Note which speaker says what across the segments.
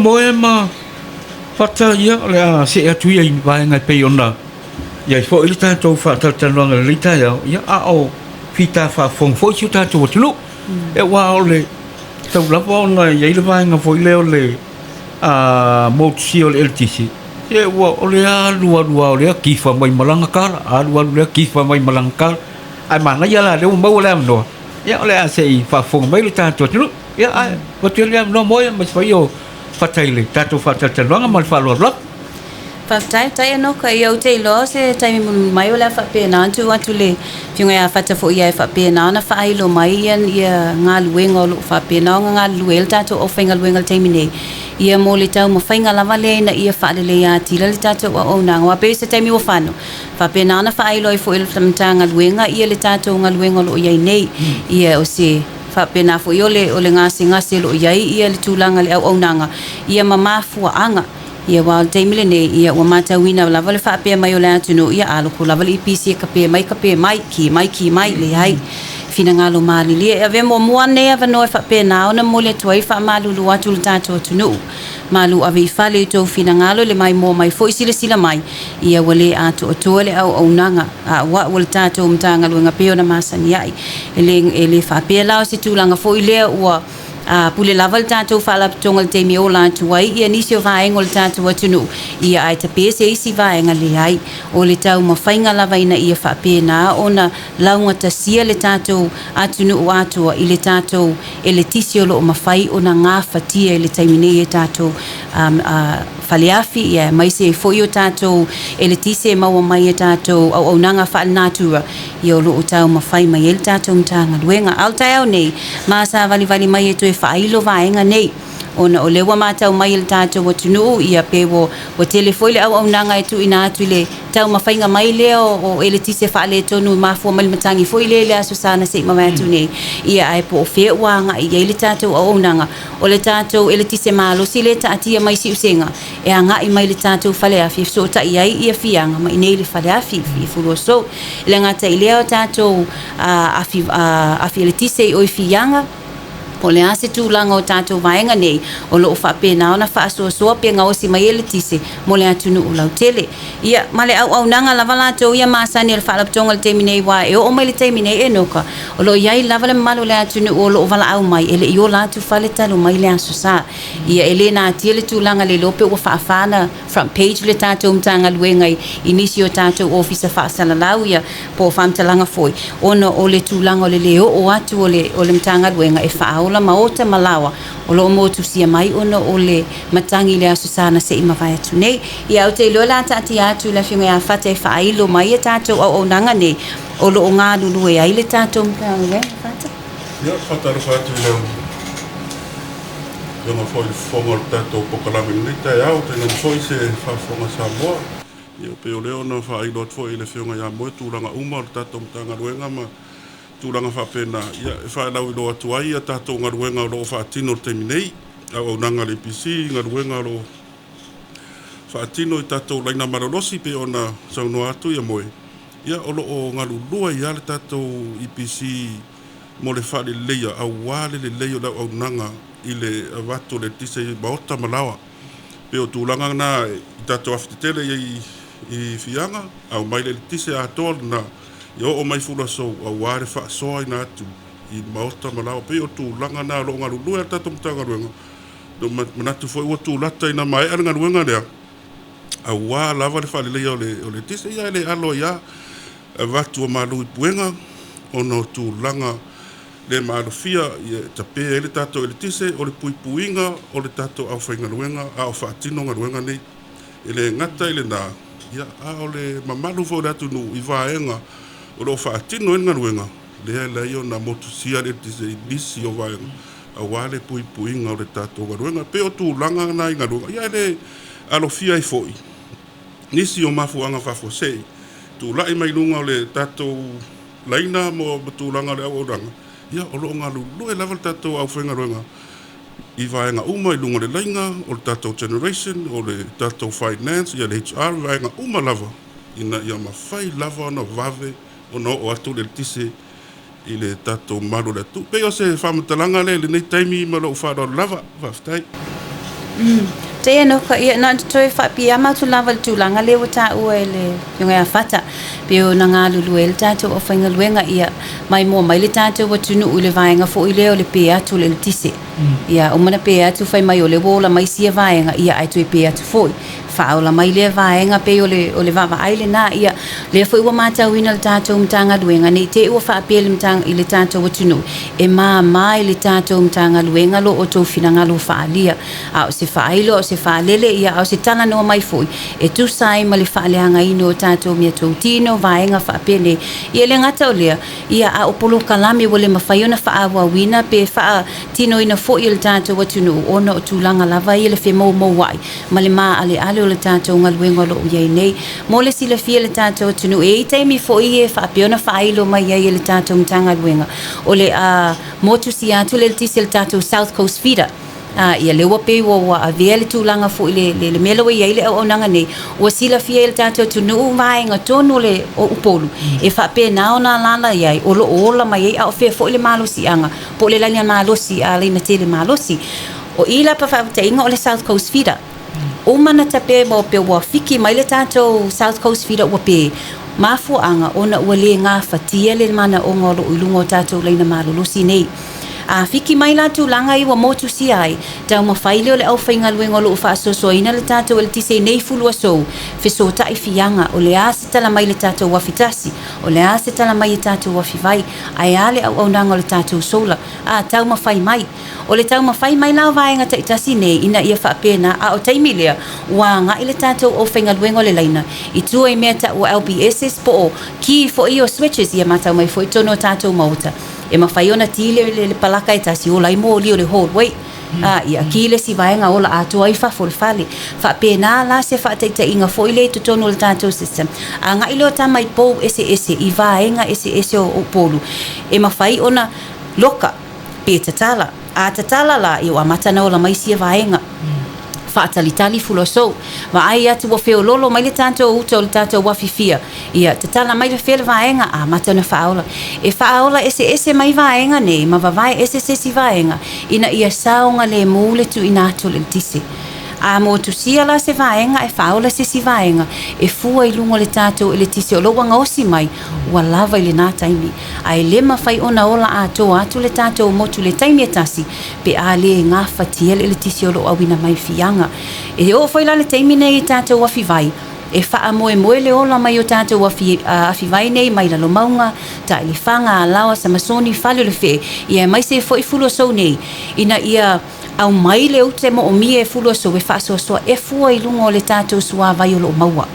Speaker 1: Moe ma Fata, ia, o le a see atu ia i vaega e pei ona i ai foi le tatou faatalatalanoaga i lenei taeao, ia, a o fita faafofoga foi si o tatou atunuu. Aua o le tau lava ona i ai le vaega foi lea o le motusia o le eletise, se ua o le alu alu lava o lea kifa mai ma lana tala, alu alu lea kifa mai ma lana tala. Ae manaia la lea ua maua le avanoa, ia o le a se i faafofoga mai le tatou atunuu. Ia ae avatu ai le avanoa mo ia ma se fai o Fata i le tatou faatalatalanoaga ma le faaaloalo lava.
Speaker 2: Faafetai, faafetai Enoka. Ia ou te iloa o se taimi mulimuli mai o le a faapena ona tuu atu i le Afioga ia Fata foi ia e faapena ona faailo mai ia galuega o lo o faapena ona galulue ai le tatou aufaigaluega i le taimi nei, ia mo le taumafaiga lava lea ina ia faaleleia atili le tatou auaunaga. Aua pei o se taimi ua fano, faapena ona faailo ai foi e le Matagaluega ia le tatou galuega o lo o i ai nei. Ia o se faapena foi o le o le gasegase o lo o i ai ia le tulaga i le auaunaga ia ma mafuaaga. Ia aua o le taimi lenei, ia ua matauina lava le faapea mai o le atunuu, ia a loko lava le EPC e kape mai, kape mai, ki mai, ki mai, leai. Finagalo malilie. E avea muamua lenei avanoa e faapena ona momoli atu ai le faamalulu atu i le tatou atunuu. Malu ave i fale i tou finagalo i le maimoa mai foi silasila mai, ia ua le atoatoa le auaunaga a o a'u o le tatou Matagaluega pei ona masani ai. E le, e le faapea la o se tulaga foi lea ua a pule lava le tatou Faalapotopotoga i le taimi e ola atu ai ia nisi o vaega o le tatou atunuu, ia ae tape se isi vaega leai. O le taumafaiga lava ina ia faapena ona laugatasia le tatou atunuu atoa i le tatou eletise o lo o mafai ona gafatia i le taimi nei e tatou faleafi, ia aemaise ai foi o tatou eletise e maua mai e tatou auaunaga faalenatura, ia o lo o taumafai mai ai le tatou Matagaluega. A o le taeao nei, ma savalivali mai e toe faailo vaega nei, ona o lea ua matau mai e le tatou atunuu, ia pe ua ua tele foi le auaunaga e tuuina atu i le taumafaiga mai lea o eletise faaletonu e mafua mai le matagi foi lea i le Aso Sa na se i mavae atu nei, ia ae po o fea ua agai i ai le tatou auaunaga. O le tatou eletise malosi lea e taatia mai Siusega e agai mai i le tatou faleafi e fesootai ai ia Fiaga ma inei i le faleafi i Fuluasou. E le gata i lea o tatou afi, afi eletise i o i Fiaga, po o le a se tulaga o tatou vaega nei o lo o faapena ona faasoasoa pe gaosi mai eletise mo le atunuu lautele. Ia, ma le auaunaga lava latou ia masani a le Faalapotopotoga i le taimi nei, aua e oo mai le taimi nei Enoka, o lo o i ai lava le mamalu o le atunuu o lo o valaau mai e le i ola atu fale talu mai le Aso Sa. Ia, e le natia le tulaga le iloa pe ua faafa na front page le tatou Matagaluega i, i nisi o tatou ofisa faasalalau ia, po o faamatalaga foi, ona o le tulaga o le le oo atu o le, o le Matagaluega e faaola maota ma laoa o lo o motusia mai ona o le matagi i le Aso Sa na se i mavae atu nei. Ia, ou te iloa o le a taatia atu i le Afioga ia Fata e faailo mai a tatou auaunaga nei o lo o galulue ai le tatou Matagaluega. Fata.
Speaker 3: Ia, faatalofa atu i lau Afioga foi i le Fofoga o le tatou polokalame i lenei taeao, tainane foi se faafofoga Samoa. Ia, pei o lea ona faailo atu foi i le Afioga ia Moe tulaga uma o le tatou Matagaluega ma tulaga faapena, ia, e faalauiloa atu ai a tatou galuega o lo o faatino i le taimi nei, auaunaga a le EPC, galuega o lo o faatino i tatou laina malolosi pei ona saunoa atu ia Moe, ia, o lo o galulue ai lava le tatou EPC mo le faaleleia aua le lelei o le auaunaga i le avatu o le eletise i maota ma laoa. Pei o tulaga na i tatou afi tetele i i Fiaga, aumai le eletise atoa lena ia oo mai Fuluasou aua le faasoaina atu i maota ma laoa. Pei o tulaga na o lo o galulue ai le tatou Matagaluega. Manatu foi ua tulata ina maea le galuega lea, aua lava le faaleleia o le eletise, ia e le alo ai lava, avatu ua malu i puega ona o tulaga le maalofia e tape ai le tatou eletise, o le puipuiga o le tatou aufaigaluega a o faatino galuega nei. E le gata i lena, ia, a o le mamalu foi o le atunuu i vaega o lo o faatino ai le galuega, lea e ala ai ona motusia le eletise i nisi o vaega aua le puipuiga o le tatou galuega. E pei o tulaga na i galuega, ia e le alofia ai foi nisi o mafuaaga faafuasei tulai mai luga o le tatou laina ma tulaga o le auaunaga, ia o lo o galulue lava le tatou aufaigaluega i vaega uma i luga o le laina, o le tatou generation, o le tatou finance, ia le HR, vaega uma lava ina ia mafai lava ona vave ona oo atu le eletise i le tatou malu o le atunuu. E pei o se faamatalaga lea i lenei taimi ma lou faaaloalo lava. Faafetai.
Speaker 2: Te no ka ia na toe faapiama atu lava i le tulaga lea ua taua e le Afioga ia Fata pei ona galulue ai le tatou aufaigaluega ia maimoa mai le tatou atunuu i le vaega foi lea o le pe atu o le eletise. Ia uma na pe atu fai mai o lea ua ola mai sia vaega ia ae toe pe atu foi. Faaola mai lea vaega pei o le o le vaavaai lena ia lea foi ua matauina le tatou Matagaluega nei te i ua faapea le i le tatou atunuu e māmā i le tatou Matagaluega lo outou finagalo faaalia a o se faailo a o se faalele ia a o se talanoa mai foi e tusa ai ma le faaleagaina o tatou meatotino vaega faapenei. Ia e le gata o lea, ia a o polokalame ua le mafai ona faaauauina pe faatinoina foi e le tatou atunuu ona o tulaga lava ia le femoumoua'i ma le maaleale o le tatou galuega o lo o i ai nei. Mo le silafia e le tatou atunuu, e i ai taimi foi e faapea ona faailo mai ai e le tatou Matagaluega o le a motusia atu le eletise i le tatou South Coast Feeder. A, ia lea ua pei ua ua avea le tulaga foi le le le mea lea ua i ai le auaunaga nei, ua silafia e le tatou atunuu vaega tonu o le o Upolu e faapena ona alaala i ai, o lo o ola mai ai a o fea foi le malosiaga po o le laina malosi a laina tele malosi. O i la pa faataitaiga o le South Coast Feeder. Uma na tape ma pe ua fiki mai le tatou South Coast Feeder ua pe mafuaaga ona ua le gafatia le manaoga o lo o i luga o tatou laina malolosi nei. A fiki mai la tulaga ia ua motusia ai, taumafai lea o le aufaigaluega o lo o faasoasoaina le tatou eletise i nei fuluasou, fesootai fiaga, o le a se tala mai i le tatou afi tasi, o le a se tala mai i tatou afi vai, ae a le auaunaga o le tatou solar, a taumafai mai. O le taumafai mai la o vaega taitasi nei ina ia faapena, a o taimi lea, ua agai le tatou aufaigaluega o le laina i tua i mea tau o LBSs po o key foi ia o switches ia matau mai foi i totonu o tatou maota. E mafai ona ti le, le, le palaka e tasi, ola ai moli o le hallway. A, ia ki le isi vaega ola atoa ai fafo o le fale. Faapena la se faataitaiga foi lea i totonu o le tatou system. Agai lea o tama i pou eseese, i vaega eseese o Upolu, e mafai ona loka pe tatala. A tatala la, ia ua amata ona ola mai sia vaega. Faatalitali Fuluasou. Vaai atu ua feololo mai le tatou uta o le tatou afi fia. Ia, tatala mai le fea le vaega, amata ona faaola. E faaola eseese mai vaega nei ma vavae ese se isi vaega ina ia saogalemu le tuuina atu o le eletise. A motusia la se vaega e faaola se isi vaega e fua i luga o le tatou eletise o lo ua gaosi mai, ua lava i lena taimi. Ae le mafai ona ola atoa atu le tatou motu i le taimi e tasi pe a le gafatia le eletise o lo o auina mai fiaga. E oo foi la le taimi nei i tatou afi vai, e faamoemoe le ola mai o tatou afi, afi vai nei mai Lalomauga, Tailifaga, Alaoa, Samasoni, Fale o le Fee, ia aemaise ai foi Fuluasou nei, ina ia aumai le uta e moomia e Fuluasou e faasoasoa e fua i luga o le tatou suavai o lo o maua.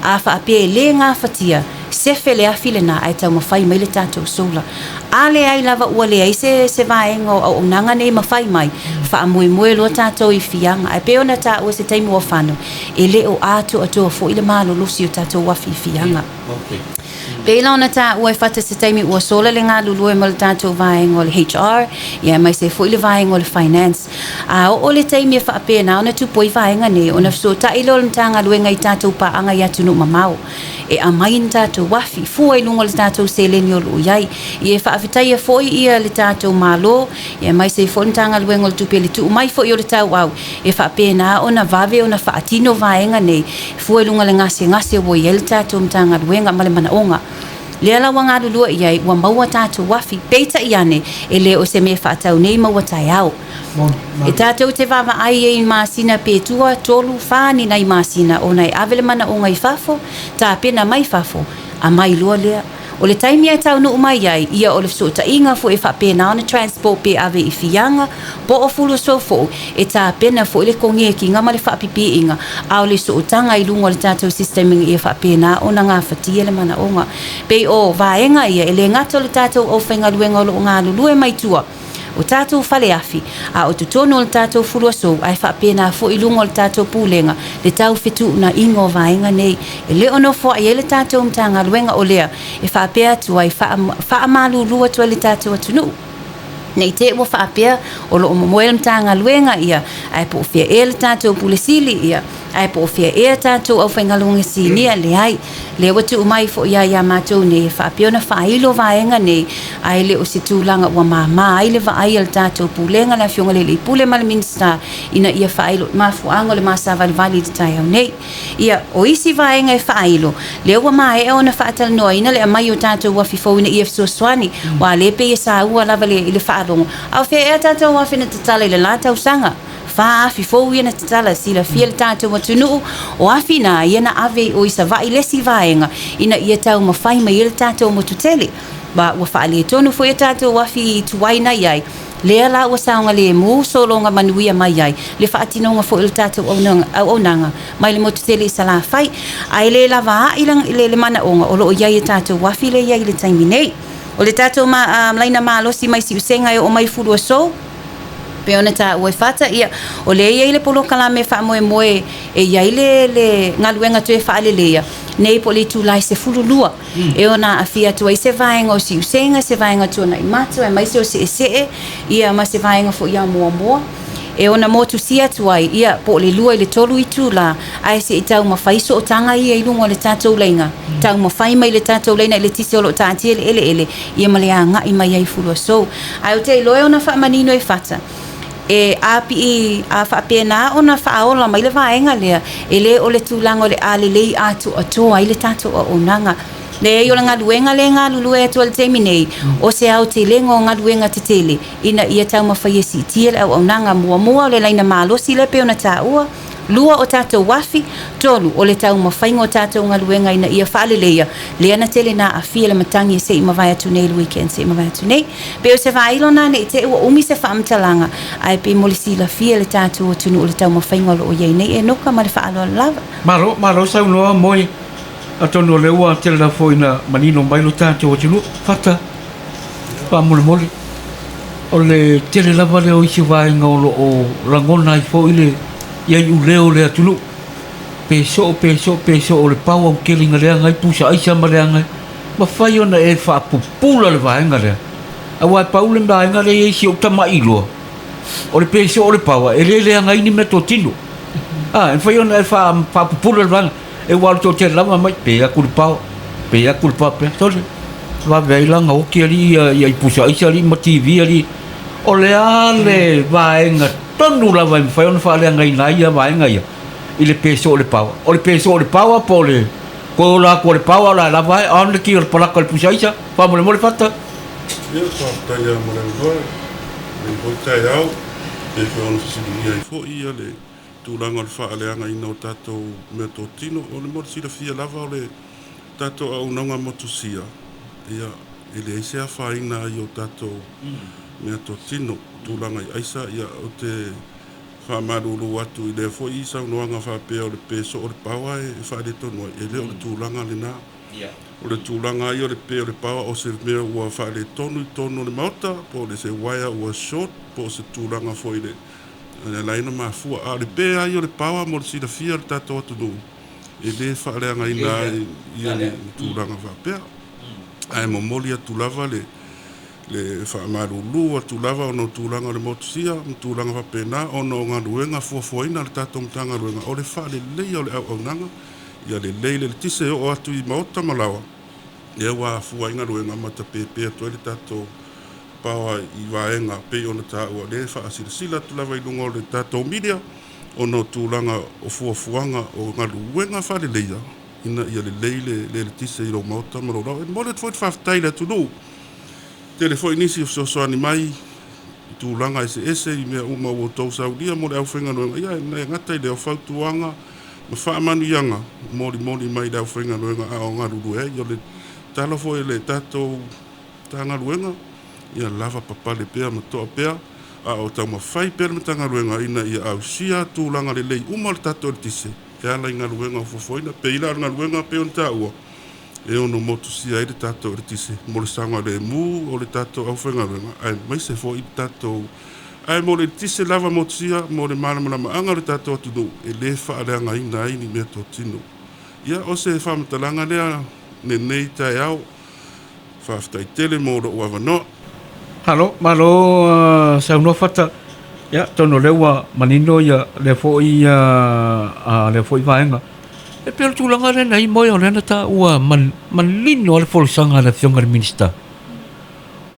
Speaker 2: A faapea e le gafatia, sefe le afi lena ae taumafai mai le tatou solar. A leai lava ua leai se, se vaega o auaunaga nei mafai mai, faamoemoe loa tatou i fiaga. Ae pei ona taua i se taimi ua fano, e le o atoatoa foi le malolosi o tatou afi i fiaga. Pei la ona taua e Fata se taimi ua sola le galulue ma le tatou vaega o le HR, ia aemaise ai foi le vaega o le Finance. A oo le taimi e faapena ona tupu ai vaega nei, ona fesootai lea o le Matagaluega i tatou paaga i atunuu mamao e aumai ni tatou afi, fua i luga o le tatou seleni o lo o i ai. Ia e faafetaia foi ia le tatou Malo, ia aemaise ai foi le Matagaluega o le Tupe i le tuu mai foi o le tauau e faapena ona vave ona faatino vaega nei, fua i luga o le gasegase ua i ai le tatou Matagaluega ma le manaoga. Lea la ua galulue i ai, ua maua tatou afi. Peitai ane, e le o se mea faatau nei maua taeao. E tatou te vaavaai i ai i masina pe tua, tolu, fa ni nai masina ona e ave le manaoga i fafo, tapena mai fafo, aumai loa lea. O le taimi e taunuu mai ai, ia o le fesootaiga foi e faapena ona transport pe ave i Fiaga, po o Fuluasou e tapena foi le konekiga ma le faapipiiga, a o le sootaga i luga o le tatou system ina ia faapena ona gafatia le manaoga. Pei o vaega ia, e le gata o le tatou aufaigaluega o lo o galulue mai tua, o tatou faleafi, a o totonu o le tatou Fuluasou, ae faapena foi i luga o le tatou Pulega, le tau fetuunaiga o vaega nei. E le o nofoai ai le tatou Matagaluega o lea e faapea atu ai, faamalulu atu ai le tatou atunuu. Ne i te i ua faapea o lo o momoe le Matagaluega, ia, ae po o fea ea le tatou Pule Sili, ia, Ae po o fea ea tatou aufaigaluega sinia, leai. Lea ua tuu mai foi ia ia matou nei e faapea ona faailo vaega nei, ae le o se tulaga ua mama ai le vaai a le tatou Pulega, le Afioga i le Alii Pule ma le Minisita ina ia faailo i mafuaaga o le ma savalivali i le taeao nei. Ia, o isi vaega e faailo, lea ua maea ona faatalanoaina le aumai o tatou uafi fou ina ia fesoasoani, aua lea e pei e saua lava i le faalogo, a o fea ea tatou uafi na tatala i le la tausaga? Fa afi fou ia na tatala, silafia le tatou atunuu, o afi na ia na ave i o i Savaii le isi vaega ina ia taumafai mai ai le tatou motu tele. Ma ua faaletonu foi a tatou afi tuai na i ai, lea la ua saogalemu sologa manuia mai ai le faatinoga foi o le tatou auaunaga mai le motu tele i Salafai. Ae le lava a'i le manaoga o lo o i ai e tatou afi lea i ai i le taimi nei. O le tatou laina malosi mai Siusega e oo mai i Fuluasou, pei ona taua e Fata, ia, o lea e i ai le polokalame faamoemoe e i ai le, le galuega toe faaleleia nei po o le itula e 12 e ona aafia atu ai se vaega o Siusega, se vaega Tuanaimato aemaise o Seesee, ia, ma se vaega foi ia Moamoa e ona motusia atu ai, ia, po o le 2 i le 3 itula, ae se i taumafai sootaga ia i luga o le tatou laina, taumafai mai le tatou laina eletise o lo o taatia i le eleele, ia ma le agai mai ai i Fuluasou. Ae ou te iloa e ona faamanino e Fata, e āpii a faapena ona faaola mai le vaega lea, e le o le tulaga o le a lelei atoatoa ai le tatou auaunaga. Leai, o le galuega lea e galulue atu ai i le taimi nei, o se aotelega o galuega tetele ina ia taumafai e siitia le auaunaga. Muamua, o le laina malosi lea e pei ona taua. Lua, o tatou afi. Tolu, o le taumafaiga o tatou galuega ina ia faaleleia, lea na tele na aafia le matagi se i mavae atu nei i le weekend se i mavae atu nei. Pei o se faailoa na ne i te i ua umi se faamatalaga, ae pei mo le silafia e le tatou atunuu le taumafaiga o lo o i ai nei Enoka ma le faaaloalo lava.
Speaker 1: Malo, malo saunoa Moe, atonu o lea ua tele lava foi ina manino mai lo tatou atunuu. Fata, faamolemole, o le tele lava lea o isi vaega o lo o lagona ai foi le i ai uleo o le atunuu, pe soo, pe soo, pe soo o le power ua tele ina leaga ai pusa aisa ma leaga ai. Mafai ona e faapupula le vaega lea, aua e pau le vaega lea e i ai si ou tama'i loa, o le pe soo o le power, e le leaga ai ni meatotino. A, e mafai ona e faapupula le vaega, e ua alu toatele lava mai, pe atu le power, pe atu le power, pe sole, vave ai la ona oti alii ia, ia i pusa aisa alii ma TV alii. O le a le vaega tonu lava e mafai ona faaleagaina ai ia vaega ia i le pe soo o le power? O le pe soo o le power po o le toe ola atu o le power o la e lava ai, on le ki o le palaka o le pusa aisa, faamolemole Fata.
Speaker 3: Ia, faafetai lava mo le avanoa i lenei foi taeao, e pei foi ona fesiligia ai foi ia le tulaga o le faaleagaina o tatou meatotino. O le mo le silafia lava o le tatou auaunaga motusia, ia, e leai se afaina ai o tatou meatotino, tulaga i aisa, ia, ou te faamalulu atu i lea foi saunoaga faapea o le pe soo o le paoa e faaletonu ai, e le o le tulaga lena. O le tulaga lava ia o le pe o le paoa o se mea ua faaletonu i totonu o le maota, po o se uaea ua short, po o se tulaga foi le ala ai ona mafua. A o le pe lava ia o le paoa mo le silafia e le tatou atunuu, e le faaleagaina ai ia ni tulaga faapea. Ae momoli atu lava le le faamalulu atu lava ona o tulaga o le motusia ma tulaga faapena ona o galuega fuafuaina a le tatou Matagaluega o le faaleleia o le auaunaga ia lelei le eletise e oo atu i maota ma laoa lea ua afua ai galuega ma tapepe atu ai le tatou paoa i vaega pei ona taua lea e faasilasila atu lava i luga o le tatou media ona o tulaga o fuafuaga o galuega faaleleia ina ia lelei le eletise i lou maota ma lou laoa. E momoli atu foi le faafetai i le atunuu, tele foi nisi o fesoasoani mai i tulaga eseese i mea uma ua outou saulia mo le aufaigaluega, ia e gata i lea o fautuaga ma faamanuiaga molimoli mai i le aufaigaluega a o galulue ai. O le tatalo foi i le tatou Matagaluega, ia lava papale pea ma toa pea, a o taumafai pea le Matagaluega ina ia ausia tulaga lelei uma o le tatou eletise e ala i galuega o fuafuaina. Pei la o le galuega pei ona taua, e ono motusia ai le tatou eletise mo le saogalemu o le tatou aufaigaluega aemaise foi le tatou. Ae mo le eletise lava motusia mo le malamalamaaga o le tatou atunuu, e le faaleagaina ai ni meatotino. Ia, o se faamatalaga lea lenei taeao. Faafetai tele mo lou avanoa.
Speaker 1: Malo, malo saunoa Fata. Ia, atonu o lea ua manino ia lea foi a lea foi vaega. E pei o le tulaga lea na i moe o lea na taua manino lava le folasaga a le Afioga i le Minisita.